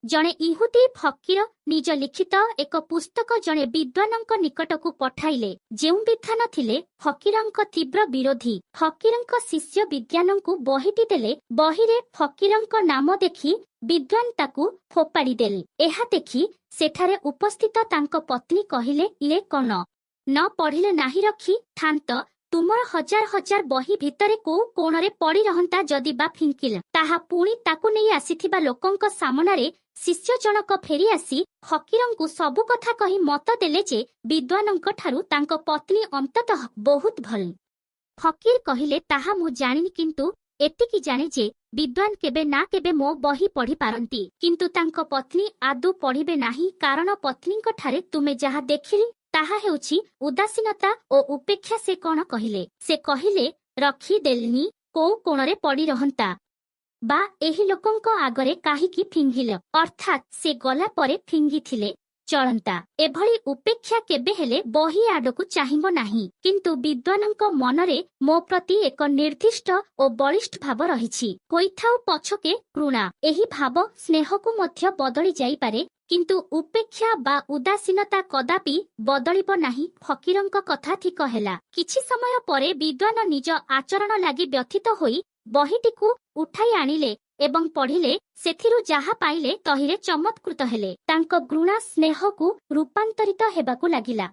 ଜଣେ ଇହୁଦୀ ଫକୀର ନିଜ ଲିଖିତ ଏକ ପୁସ୍ତକ ଜଣେ ବିଦ୍ୱାନଙ୍କ ନିକଟକୁ ପଠାଇଲେ, ଯେଉଁ ବିଦ୍ୱାନ ଥିଲେ ଫକୀରଙ୍କ ତୀବ୍ର ବିରୋଧୀ। ଫକୀରଙ୍କ ଶିଷ୍ୟ ବିଦ୍ୱାନଙ୍କୁ ବହିଟି ଦେଲେ। ବହିରେ ଫକୀରଙ୍କ ନାମ ଦେଖି ବିଦ୍ୱାନ ତାକୁ ଫୋପାଡ଼ି ଦେଲେ। ଏହା ଦେଖି ସେଠାରେ ଉପସ୍ଥିତ ତାଙ୍କ ପତ୍ନୀ କହିଲେ, "ଇଏ କଣ? ନ ପଢ଼ିଲେ ନାହିଁ, ରଖି ଥାନ୍ତ। ତୁମର ହଜାର ହଜାର ବହି ଭିତରେ କୋଉ କୋଣରେ ପଡ଼ି ରହନ୍ତା। ଯଦି ବା ଫିଙ୍କିଲ, ତାହା ପୁଣି ତାକୁ ନେଇ ଆସିଥିବା ଲୋକଙ୍କ ସାମନାରେ।" ଶିଷ୍ୟ ଜଣକ ଫେରି ଆସି ଫକୀରଙ୍କୁ ସବୁ କଥା କହି ମତ ଦେଲେ ଯେ ବିଦ୍ୱାନଙ୍କ ଠାରୁ ତାଙ୍କ ପତ୍ନୀ ଅନ୍ତତଃ ବହୁତ ଭଲ। ଫକୀର କହିଲେ, "ତାହା ମୁଁ ଜାଣିନି, କିନ୍ତୁ ଏତିକି ଜାଣେ ଯେ ବିଦ୍ୱାନ କେବେ ନା କେବେ ମୋ ବହି ପଢ଼ି ପାରନ୍ତି, କିନ୍ତୁ ତାଙ୍କ ପତ୍ନୀ ଆଦୌ ପଢ଼ିବେ ନାହିଁ। କାରଣ ପତ୍ନୀଙ୍କ ଠାରେ ତୁମେ ଯାହା ଦେଖିଲି, ତାହା ହେଉଛି ଉଦାସୀନତା ଓ ଉପେକ୍ଷା।" ସେ କଣ କହିଲେ? ସେ କହିଲେ, "ରଖିଦେଲନି, କୋଉ କୋଣରେ ପଡ଼ି ରହନ୍ତା ବା ଏହି ଲୋକଙ୍କ ଆଗରେ କାହିଁକି ଫିଙ୍ଗିଲ?" ଅର୍ଥାତ୍ ସେ ଗଲା ପରେ ଫିଙ୍ଗିଥିଲେ ଚଳନ୍ତା। ଏଭଳି ଉପେକ୍ଷା କେବେ ହେଲେ ବହି ଆଡକୁ ଚାହିଁବ ନାହିଁ। କିନ୍ତୁ ବିଦ୍ୱାନଙ୍କ ମନରେ ମୋ ପ୍ରତି ଏକ ନିର୍ଦ୍ଦିଷ୍ଟ ଓ ବଳିଷ୍ଠ ଭାବ ରହିଛି। ହୋଇଥାଉ ପଛକେ ଘୃଣା, ଏହି ଭାବ ସ୍ନେହକୁ ମଧ୍ୟ ବଦଳି ଯାଇପାରେ, କିନ୍ତୁ ଉପେକ୍ଷା ବା ଉଦାସୀନତା କଦାପି ବଦଳିବ ନାହିଁ। ଫକୀରଙ୍କ କଥା ଠିକ ହେଲା। କିଛି ସମୟ ପରେ ବିଦ୍ୱାନ ନିଜ ଆଚରଣ ଲାଗି ବ୍ୟଥିତ ହୋଇ ବହିଟିକୁ ଉଠାଇ ଆଣିଲେ ଏବଂ ପଢ଼ିଲେ। ସେଥିରୁ ଯାହା ପାଇଲେ, ତହିଁରେ ଚମତ୍କୃତ ହେଲେ। ତାଙ୍କ ଘୃଣା ସ୍ନେହକୁ ରୂପାନ୍ତରିତ ହେବାକୁ ଲାଗିଲା।